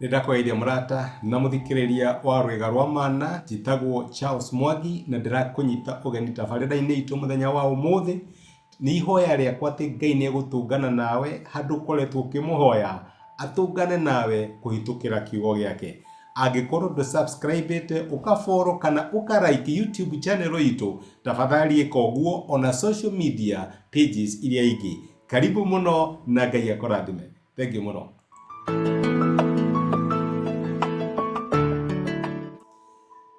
Nĩ ndakũgeithia mũrata na mũthikĩrĩria wa Rwĩga rwa Mana, njĩtagwo Charles Mwangi na ndĩrakũnyita ũgeni tabarĩra-inĩ itũ mũthenya wa ũmũthĩ. Nĩ ihoya rĩakwa atĩ Ngai nĩ egũtũngana nawe handũ ũkoretwo ũkĩmũhoya, atũngane nawe kũhĩtũkĩra kiugo gĩake. Angĩkorwo ndũ subscribe ĩte, ũka follow kana ũka like YouTube channel itũ, tafadhali ĩka ũguo ona social media pages iria ingĩ. Karibu mũno na Ngai akũrathime. Thengiũ mũno.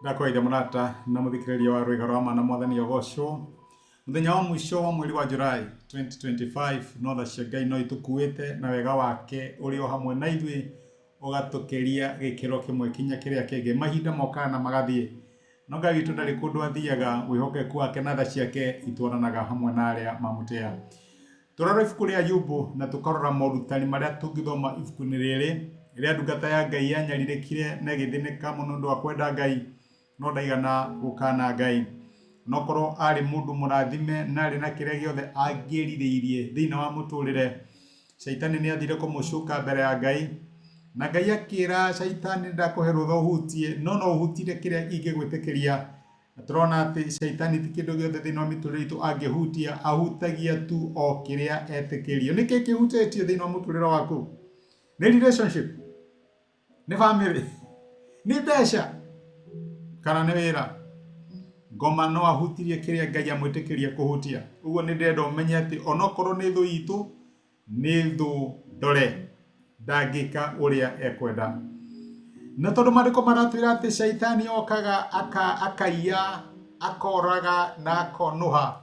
Ndakwaitha mũrata na mũthikĩrĩria wa rwĩga rwa mana mwathani ogocwo. Mũthenya wa mũico wa mweri wa July 2025 no tha cia Ngai no itũkuĩte na wega wake ũrĩ o hamwe na ithuĩ ũgatũkĩria gĩkĩro kĩmwe kinya kĩrĩa kĩngĩ. Mahinda mokaga na magathiĩ no Ngai witũ ndarĩ kũndũ athiaga, wĩhokeku wake na tha ciake itwaranaga hamwe na arĩa mamũtĩaga. Tũrarora ibuku rĩa Ayubu na tũkarora morutani marĩa tũngĩthoma ibuku-inĩ rĩrĩ, rĩrĩa ndungata ya Ngai yanyarirĩkire na ĩgĩthĩnĩka mũno nĩ ũndũ wa kwenda Ngai, no ndaigana gũkaana Ngai. Onokorwo arĩ mũndũ mũrathime na arĩ na kĩrĩa gĩothe angĩerirĩirie thĩinĩ wa mũtũrĩre, Shaitani nĩ athire kũmũcuka mbere ya Ngai, na Ngai akĩra Shaitani ndakũhe rũtha ũhutie, no no ũhutire kĩrĩa ingĩgwĩtĩkĩria. Na tũrona atĩ Shaitani ti kĩndũ gĩothe thĩinĩ wa mĩtũrĩre itũ angĩhutia, ahutagia tu o kĩrĩa etĩkĩrio. Nĩ kĩĩ kĩhutĩtio thĩinĩ wa mũtũrĩre waku? Nĩ relationship? Nĩ family? Nĩ mbeca? Kana nĩ wĩra? Ngoma no ahutirie kĩrĩa Ngai amwĩtĩkĩria kũhutia. Ũguo nĩ ndĩrenda ũmenye atĩ onokorwo nĩ thũ itũ, Nĩ thũ ndore, ndangĩka ũrĩa ekwenda. Na tondũ maandĩko maratwĩra atĩ Shaitani okaga akaiya, akoraga na akonũha.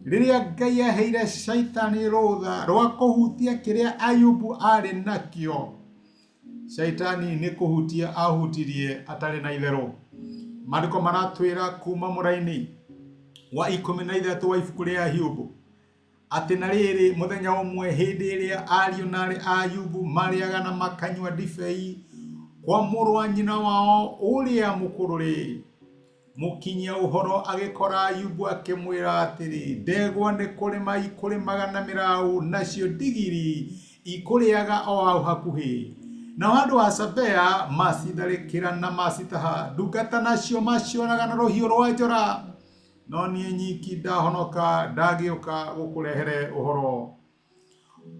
Rĩrĩa Ngai aheire Shaitani rũtha rwa kũhutia kĩrĩa Ayubu arĩ nakĩo, Shaitani nĩ kũhutia ahutirie atarĩ na itherũ. Maandĩko maratwĩra kuma mũraini wa 13 wa ibuku rĩa Ayubu Atĩ na rĩrĩ, mũthenya ũmwe hĩndĩ ĩrĩa ariũ na aarĩ a Ayubu maarĩaga na makanyua ndibei kwa mũrũ wa nyina wao ũrĩa mũkũrũ-rĩ, mũkinyia ũhoro agĩkora Ayubu akĩmwĩra atĩrĩ, Ndegwa nĩ kũrĩma ikũrĩmaga na mĩraũ, nacio ndigiri ikũrĩaga o hau hakuhĩ. Nao andũ a Sabea macitharĩkĩra na macitaha, ndungata nacio maciũraga na rũhiũ rwa njora. No niĩ nyiki ndahonoka, ndagĩũka gũkũrehere ũhoro.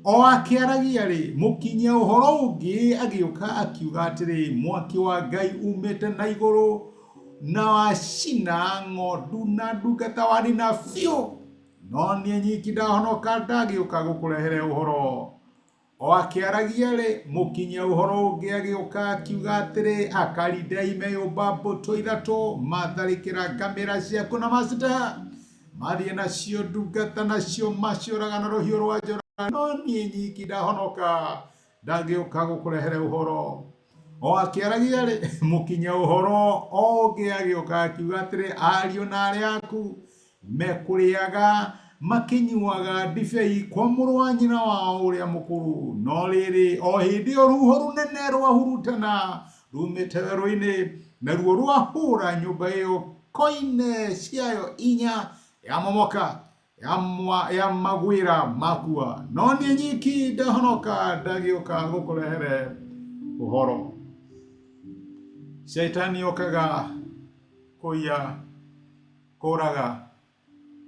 O akĩaragia-rĩ, mũkinyia ũhoro ũngĩ agĩũka akiuga atĩrĩ, Mwaki wa Ngai uumĩte na igũrũ na wacina ng'ondu na ndungata wanina biũ, no niĩ nyiki ndahonoka, ndagĩũka gũkũrehere ũhoro. O akĩaragia-rĩ, mũkinyia ũhoro ũngĩ agĩũka akiuga atĩrĩ, Akalidei meyũmba mbũtũ ithatũ, matharĩkĩra ngamĩra ciaku na macitaha, mathiĩ nacio ndungata nacio maciũraga na rũhiũ rwa njora, no niĩ nyiki ndahonoka, ndangĩũka gũkũrehere ũhoro. O akĩaragia-rĩ, mũkinyia ũhoro o ũngĩ agĩũka akiuga atĩrĩ, Ariũ na aarĩ aku Mekũrĩaga makĩnyuaga ndibei kwa mũrũ wa nyina wao ũrĩa mũkũrũ. No rĩrĩ, o hĩndĩ ĩyo rũhuho rũnene rwahurutana rumĩte werũ-inĩ, naruo rwahũra nyũmba ĩyo koine ciayo inya, yamomoka, yamagwĩra makua. No niĩ nyiki ndahonoka, ndagĩũka gũkũrehere ũhoro. Shaitani okaga kũiya kũraga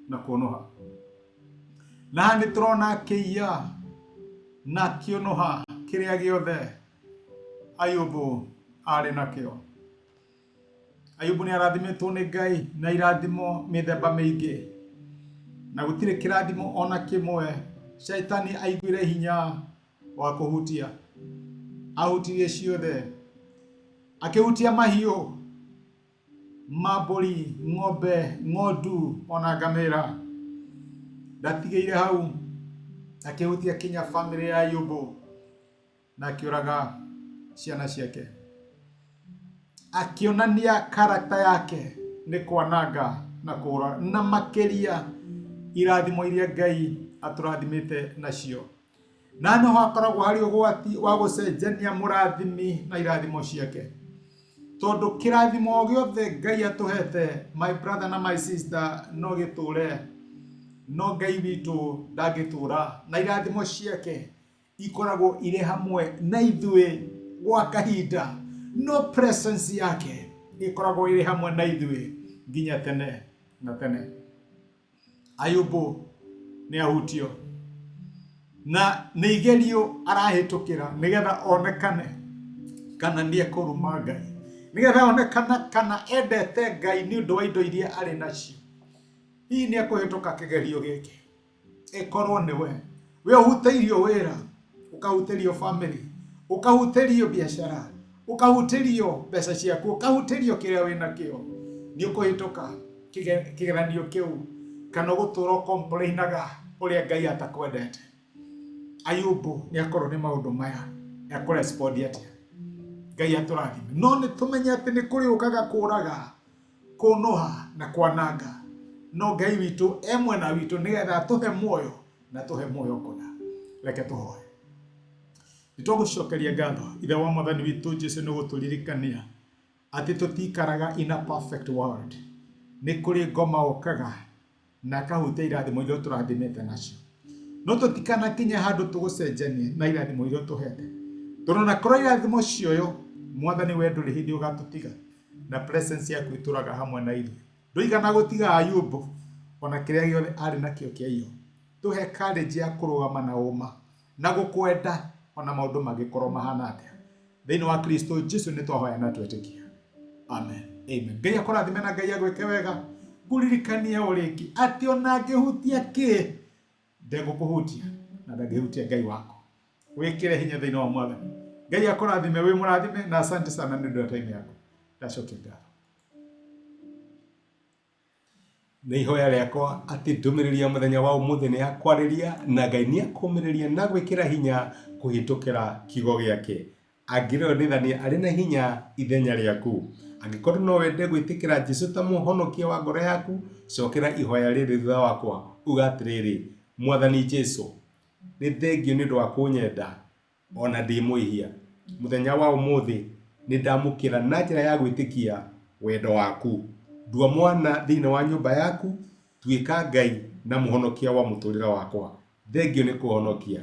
na kũnũha. Na haha nĩ tũrona akĩiya na akĩũnũha kĩrĩa gĩothe Ayubu arĩ nakĩo. Ayubu nĩ arathimĩtwo nĩ Ngai na irathimo mĩthemba mĩingĩ, na gũtirĩ kĩrathimo ona kĩmwe Shaitani aiguire hinya wa kũhutia. Ahutirie ciothe, akĩhutia mahiũ, ma mbũri, ng'ombe, ng'ondu ona ngamĩra. Ndatigĩire hau, akĩhutia kinya bamĩrĩ ya Ayubu na akĩũraga ciana ciake. Akĩonania character yake nĩ kwananga na kũũraga na makĩria irathimo iria Ngai atũrathimĩte nacio. Na no hakoragwo harĩ ũgwati wa gũcenjania mũrathimi na irathimo ciake. Tondũ kĩrathimo o gĩothe Ngai atũhete, my brother na my sister, no gĩtũre. No Ngai witũ ndangĩtũra. Na irathimo ciake ikoragwo irĩ hamwe na ithuĩ gwa kahinda, no presence yake ĩkoragwo ĩrĩ hamwe na ithuĩ nginya tene na tene. Ayubu nĩ ahutio na nĩ igerio arahĩtũkĩra nĩgetha onekane kana nĩ ekũruma Ngai, nĩgetha onekana kana endete Ngai nĩ ũndũ wa indo iria arĩ nacio. Hihi nĩ ekũhĩtũka kĩgerio gĩkĩ? Ĩkorwo nĩ we, we ũhutĩirio wĩra, ũkahutĩrio family, ũkahutĩrio biacara, ũkahutĩrio mbeca ciaku, ũkahutĩrio kĩrĩa wĩ nakĩo, nĩ ũkũhĩtũka kĩgeranio kĩu kana ũgũtũra ũkomplainaga ũrĩa Ngai atakwendete? Ayubu nĩ akorwo nĩ maũndũ maya ekũrespondi atĩa? Ngai atũrathime. No nĩ tũmenye atĩ nĩ kũrĩ ũkaga kũraga, kũnũha na kwananga, no Ngai witũ e mwena witũ nĩgetha atũhe muoyo na tũhe muoyo kũna. Reke tũhoe. Nĩ twagũcokeria ngatho Ithe wa Mwathani witũ Jesu nĩ gũtũririkania atĩ tũtikaraga in a perfect world. Nĩ kũrĩ ngoma ũkaga na akahutia irathimo iria ũtũrathimĩte nacio. No tũtikanakinye handũ tũgũcenjanie na irathimo iria ũtũhete. Tondũ ona korwo irathimo cioyo, Mwathani we ndũrĩ hĩndĩ ũgatũtiga na presence yaku ĩtũraga hamwe na ithuĩ. Ndũigana gũtiga Ayubu ona kĩrĩa gĩothe arĩ nakĩo kĩaiywo. Tũhe courage ya kũrũgama na ũma na gũkwenda ona maũndũ mangĩkorwo mahana atĩa. Thĩinĩ wa Kristo Jesu nĩ twahoya na twetĩkia. Amen. Amen. Ngai akũrathime na Ngai agwĩke wega. Ngũririkanie o rĩngĩ atĩ ona angĩhutia kĩ ndegũkũhutia na ndangĩhutia Ngai waku. Wĩkĩre hinya thĩinĩ wa Mwathani. Ngai akũrathime, wĩ mũrathime na asante sana nĩ ũndũ wa time yaku. Ndacokia ngatho. Nĩ ihoya rĩakwa atĩ ndũmĩrĩri ya mũthenya wa ũmũthĩ nĩ yakwarĩria na Ngai nĩ akũmĩrĩria na gwĩkĩra hinya kũhĩtũkĩra kiugo gĩake. Angĩrĩonithania arĩ na hinya ithenya rĩaku. Angĩkorwo no wende gwĩtĩkĩra Jesu ta mũhonokia wa ngoro yaku, cokera ihoya rĩrĩ thutha wakwa, uga atĩrĩrĩ, Mwathani Jesu, nĩ thengiũ nĩ ũndũ wa kũnyenda o na ndĩ mwĩhia. Mũthenya wa ũmũthĩ nĩ ndamũkĩra na njĩra ya gwĩtĩkia wendo waku. Ndua mwana thĩinĩ wa nyũmba yaku, tuĩka Ngai na mũhonokia wa mũtũrĩre wakwa. Thengiũ nĩ kũhonokia.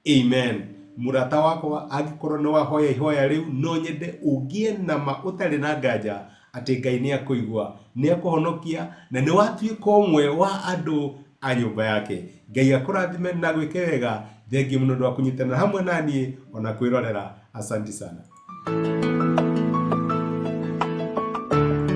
Amen. Mũrata wakwa, angĩkorwo nĩ wahoya ihoya rĩu, no nyende ũgĩe na ma ũtarĩ na nganja atĩ Ngai nĩ akũigua, nĩ akũhonokia na nĩ watuĩka ũmwe wa andũ a nyũmba yake. Ngai akũrathime na agwĩke wega. Thengiũ mũno nĩ ũndũ wa kũnyitanĩra hamwe na niĩ ona kwĩrorera. Asanti sana.